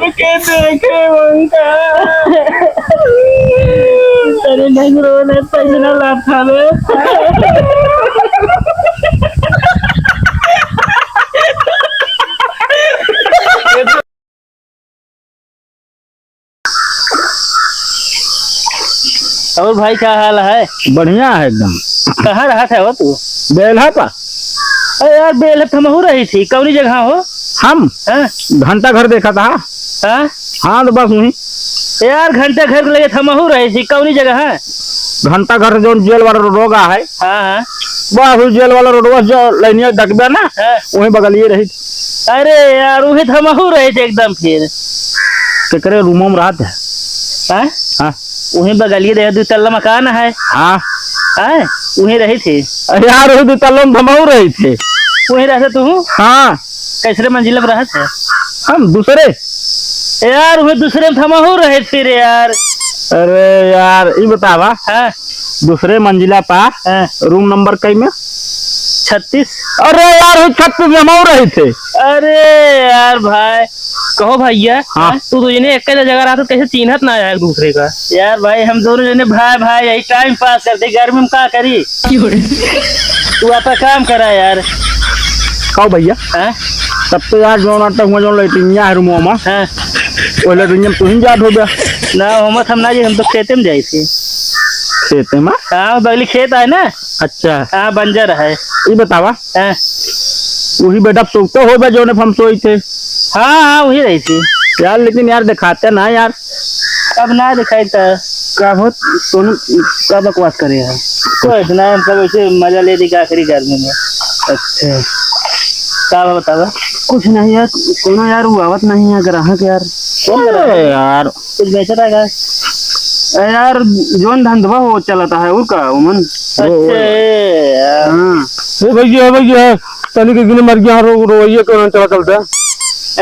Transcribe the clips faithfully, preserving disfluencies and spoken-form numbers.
के देखे उनका। अरे नहीं रो, नहीं पैसा ना लाभ खावे। और भाई, का हाल है? बढ़िया है एकदम। कहाँ रहत है हो तू? बेलहा पा। अरे यार, बेलहा त हमहू रही थी, कौनी जगह हो? हम? हाँ। घंटा घर देखा था। हाँ? हाँ, तो बस वहीं। यार, घंटा घर के लगे त हमहू रही थी, कौनी जगह है? घंटा घर जौन जेल वाला रोड होगा है। हाँ, हाँ। बस उस जेल वाला रोडवा से जो लाइनिया दकबे ना, हाँ। वहीं बगलिए रही। अरे यार, वहीं त हमहू रहे थे एकदम फिर। केकरे रूमो में रहत है? हाँ? हाँ। वहीं बगलिए रहे, दो तल्ला मकान है। हाँ। हाँ, वहीं रहे थे। अरे यार, वही दो तल्ला में हमहू रहे थे। वहीं रहते तू? हाँ। कैसरे मंजिला पर रहत है? हम दूसरे। यार, वही दूसरे में हमहू रहे थे रे यार। अरे यार, ई बतावा। हाँ। दूसरे मंजिला पा हाँ। रूम नंबर कई में? छत्तीस। अरे यार, वही छत्तीस में हम और रहे थे। अरे यार भाई, कहो भैया, हाँ। हाँ, तू तो इन्हें एक जगह रहता, कैसे चिन्हत ना है एक दूसरे का? यार भाई, हम दोनों जने भाई, भाई, यही टाइम पास करते, गर्मी में का करी? क्यों रे? तू आपका काम करा यार। कहो भैया। हाँ? तब तो यार, जौन आता हुआ, जौन लैट्रिनिया है रूमवा में, हाँ। वो लैट्रिनिया में तू ही जात हो गया। ना, हम, हम ना जी, हम तो खेते में जाई थी। खेते में? हाँ, बगली खेत है ना। अच्छा। हाँ, बंजर है। ई बतावा। हाँ। वही बेड पे सोते हो बे, जौने पे हम सोई थे। हाँ, हाँ, वही रही थी। यार, लेकिन यार, दिखाते ना यार। अब ना दिखाई तो। का हो, तूने का बकवास करे है? कुछ ना, हम सब ऐसे मजा ले रही आखिरी गर्मी में। अच्छा। का बा बतावा? कुछ नहीं यार, कोनो यार, वो आवत नहीं है ग्राहक यार। कौन ग्राहक? अरे यार, कुछ बेचत है का? अरे यार, जौन धंधवा हो चलता है, वो का, उमन? अच्छा, यार। हाँ। ए भैया, ए भैया, तनी के गिने मर गया, रो-, रोवैया क्यों ना चला चलता?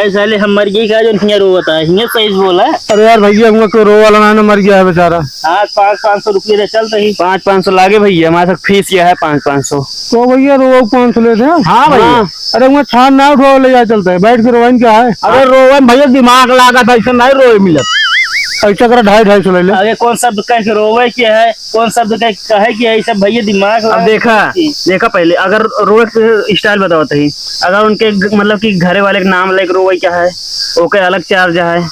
ए साले, हम मर गए का, जो हियाँ रोवत है? हियाँ सही से बोला। अरे यार भैया, हुआ क्यों रोवा वाला ना, ना मर गया है बेचारा। हाँ, पाँच, पाँच सौ रुपये दे, चलता ही। पाँच, पाँच सौ लागे भैया, हमारे साथ फीस यह है पाँच, पाँच सौ। तो भैया, रोवा पाँच सौ लेते हैं? हाँ भैया। हाँ। अरे, वहाँ छान ना उठाओ, ले जा चलता है, बैठ के रोवन क्या है? अरे, रोवन भैया दिमाग लागत, ऐसे नहीं रोए मिलत। ऐसा करा, ढाई, ढाई सौ ले ले। अरे, कौन शब्द कह के रोवे के है, कौन शब्द कह के कहे के है, ये सब भैया दिमाग अब लगा देखा, के। देखा पहले, अगर रोए के style बतावत ही, अगर उनके ग-, मतलब कि घरे वाले के नाम लेके रोवे के है, ओके अलग charge है,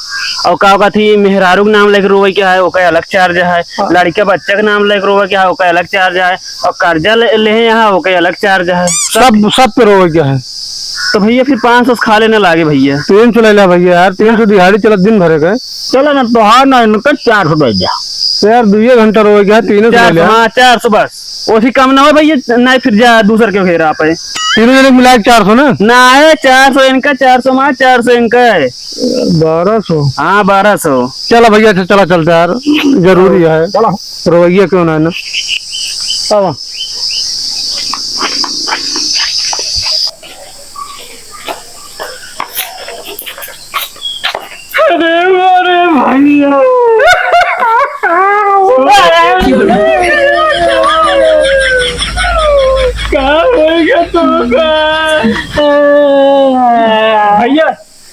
और का कहती मेहरारू के नाम लेके रोवे के है, ओके अलग charge है, हाँ। लड़के बच्चे के नाम लेके रोवे के है, ओके अलग charge है, और कर्जा ले, ले यहाँ, ओके अलग charge है। सब, सब पे रोवे के है। तो भैया फिर पाँच सौ खा लेने लागे भैया। तीन सौ ले ला भैया यार, तीन सौ दिहाड़ी चलत दिन भरे के। चलो ना, तोहार ना, इनका चार सौ दे जा। तो यार, दुइये घंटा रोवे के है, तीनों सौ ले चार सौ, ला। हाँ, चार सौ बस। ओसी कम ना हो भैया, नहीं फिर जा दूसर के घेरा पे। तीनों जने मिला के चार सौ ना? ना है, चार सौ इनका, चार सौ मार, चार सौ इनका है। बारह सौ। हाँ, बारह सौ। चला भैया, अच्छा, चला चलता है यार, जरूरी है। चला। रोवैया क्यों ना है ना? आवा। अरे, अरे भैया। का होइगा तुमका? भैया,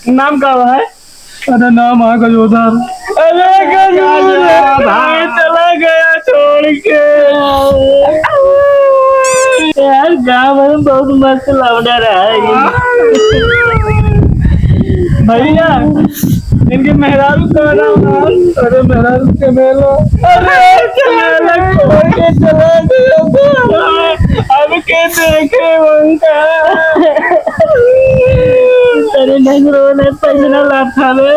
नाम का है? अरे नाम है गजोधर। अरे गजोधर, भाई चला गया छोड़ के। यार गाँव में बहुत मस्त लौंडा रहा है। भैया, इनके मेहरारू का नाम है? अरे मेहरारू के मेला। अरे चला छोड़ के चला गया। अब के देखे उनका। अरे नहीं रो, नहीं पैसा ना लाभ खावे।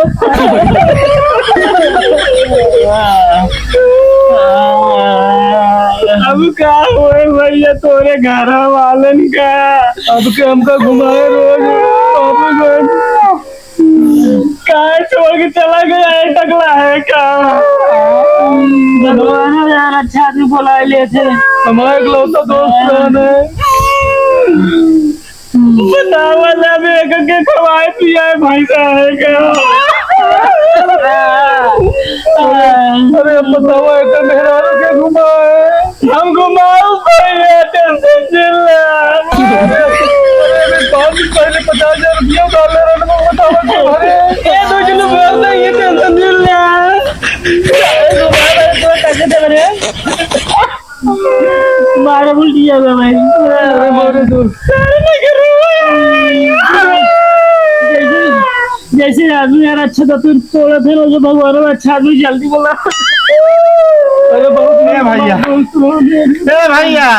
अब का होए भैया तोरे घर वालन का? अब के हमका घुमाए रोज, अब रोज। काहे छोड़ के चला गया है, टकला है का? भगवान हो यार, अच्छा आदमी बोला ले थे। हमारा इकलौता दोस्त रहन है। बतावा ना, अभी एक के खवाए पियाए भैंसा है का? अरे, अब बतावा, एक मेहरारू के घुमाए। हम घुमाऊ भैया, टेंशन चिल्ला। अरे, अरे, अरे, पाँच दिन पहले पचास हजार रुपया उधार ले रहे थे, बतावा के भरे। ये दो किलो गोश्त अरे, मारे दो। जैसे, जैसे आदमी यार अच्छा था, तू तोड़ा थे ना, जो भगवान में अच्छा आदमी जल्दी बोला। अरे, बहुत ए भैया। ए भैया।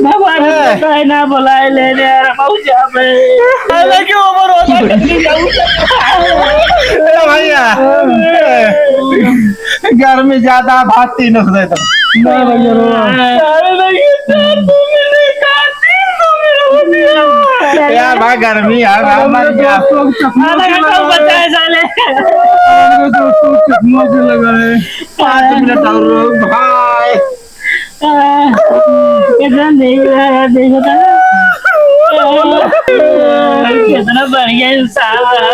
भगवान ए। कहता है ना, बोलाए ले रे, बहुत जाम है। अरे, क्यों बोलो, जल्दी जाओ। ए भैया। गर्मी ज्यादा, भात तीन सौ दे दो। ना भैया, रो। अरे नहीं, चार सौ में नहीं, चार, तीन सौ में हो गया। यार, भाई, गर्मी है, भाई, अरे, मर गया। दोस्तों, चश्मा आधा घंटा लगा है। बचा है, साले। अरे, दोस्तों, चश्मा से लगा है। पाँच मिनट और रुक, भाई। आ, कितना देख रहा है, देखो तो। आ, कितना बढ़िया इंसान है।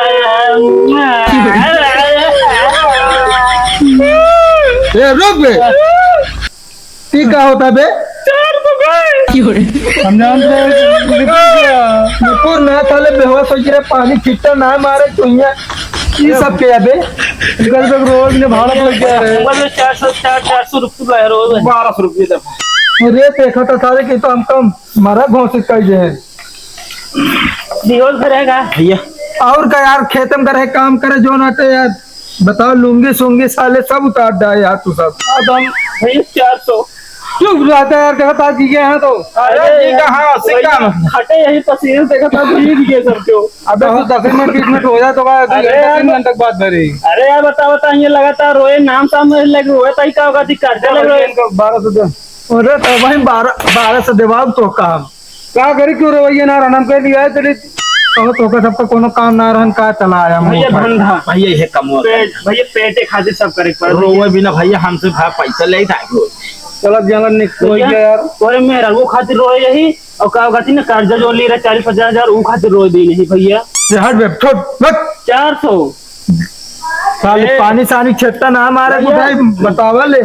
ए, रुक बे। ई का होता बे? चार तो गए। हम जानते हैं, ये पूर्ण है, साले बेहोश हो गया, पानी छिट्टा ना मारे, चुइया। ई सब के अबे? इनका तो रोज ने भाड़ा लग गया है। मतलब चार सौ, चार, चार सौ रुपये है रोज। बारह सौ रुपये दे। अरे देखा तो सारे की तो हम कम मरा घोषित कर दे हैं। दियोल भरेगा। भैया। और का यार, खेतम करे, काम करे, जो ना तो यार, बताओ, लुंगी सुंगी साले सब उतार डाए यार तू सब। अब हम भैया चार सौ। चुप रहता है यार, देखा तो आज जी गया है तो। अरे जी का, हाँ, सिक्का में। खटे यही पसीने, देखा तो आज जी गए सब क्यों। अबे तू दस मिनट, बीस मिनट हो जाए तो का, दो अरे घंटा, यार, तीन घंटे के बाद भरे। अरे यार, बता, बता, ये लगातार रोए, नाम सामने लग रोए, तई का होगा, दिक्कत चले रोए। इनको बारह सौ दे। अरे तो भाई, बारह, बारह सौ देवाब तो काम। का करी, क्यों रवैया ना रहना, हम कह दिया है, चलिए। कहो तो का सबका कोनो काम ना रहन, का चला आया भैया, मुंह पर। धंधा। भैया, ये कम होता है। पेट, भैया, पेटे खातिर सब करे के पड़े। रोवे बिना भैया, हमसे भा पैसा ले ही था। चला, जंगल निकल भैया, गया यार। तोरे मेहरारू खातिर रोए यही, और का कहती ना, कर्जा जो ले रहा चालीस पचास हजार, वो खातिर रोए दी नहीं भैया। ये हट बे, छोड़, हट। चार सौ। साले ए। पानी सानी छेट्टा ना मारे, भैया। कुछ बतावा ले।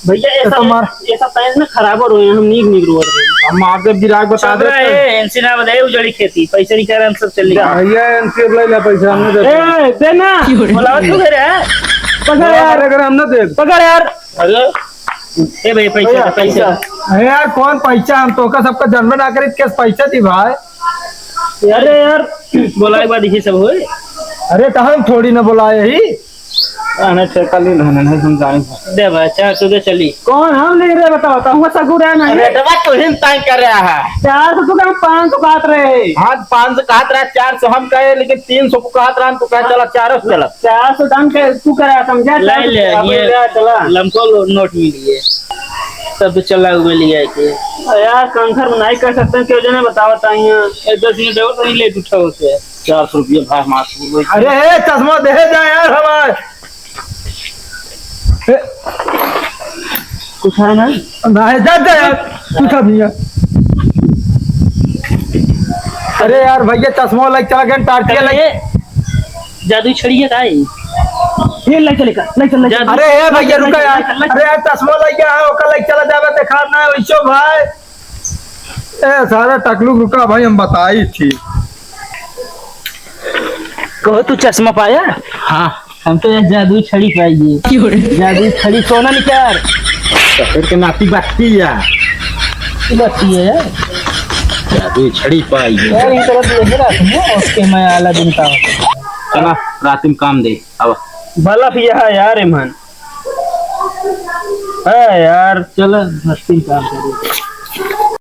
भैया, ये ऐसा, तो मार। ऐसा पैंट ना खराब हो रहे हैं, हम नीक नीक रोड रहे हैं। हम मार दे गिराक बता सब दे। रहे हैं, एनसी ना बताए, उजड़ी खेती, पैसे निकाल, हम सब चले गए। भैया, एनसी ले ले पैसा, हमने दे दे। ए, दे ना। बोला तू घर है? पकड़ यार। अगर हम ना दे। पकड़ यार। अरे। ए भाई, पैसा भैया, दे, पैसा। पैसा। अरे यार, कौन पैसा? हम तोका सबका जन्म ना करे, कैसे पैसा दी भाई? अरे यार, बोलाए बाद ही सब होए। अरे, तो हम थोड़ी ना बोलाए ही। आने से कल ही रहने नहीं, हम जाने से। दे भाई, चार सौ दे चली। कौन हम नहीं रहे, बताओ, तो हुआ सगुर है नहीं। रेटवा तो हिन तय कर रहा है। चार सौ तो हम पाँच सौ कहत रहे। हाँ, पाँच सौ कहत रहा, चार सौ हम कहे, लेकिन तीन सौ को कहत रहा, तो कहे, चला, चार सौ चला। चार सौ दाम के तू करा, समझा? ले, ले, चार सौ ये ले, चला। लमको लो, नोट मिली है। तब तो चला हुए लिया के। यार, कंखर में नहीं कर सकते, क्यों जने बताओ ताइया। ए, दस मिनट और नहीं लेट उठा होते हैं। चार सौ रुपये भाई, मार दो। अरे, ए, चश्मा दे जा यार हमार। ए। कुछ है ना? नहीं, जा, जा यार। कुछ नहीं है। अरे यार, भैया, चश्मा लेके चला गया, टार्टिया लेके। अरे, जादू छड़ी है का ई? ये ले चले का, ले चल, ले चल। जादू अरे, ए भैया, रुका यार। ले चल, ले चल। अरे यार, चश्मा लेके आया, ओका लेके चला जावे, देखा ना, वैसो भाई। ए, सारा टकलू रुका भाई, हम बताई थी। कहो, तू चश्मा पाया? हाँ। हम तो यार जादू छड़ी पाइए। क्यों रे? जादू छड़ी सोना निकार। तो फिर के नाती बाती या। की बाती है यार? जादू छड़ी पाइए। यार, ये तरफ ये है ना, उसके मैं आला दिन का। चला, रात में काम दे। अब बल्ब यह है यार, एमन। है यार। चला, रात में काम करो।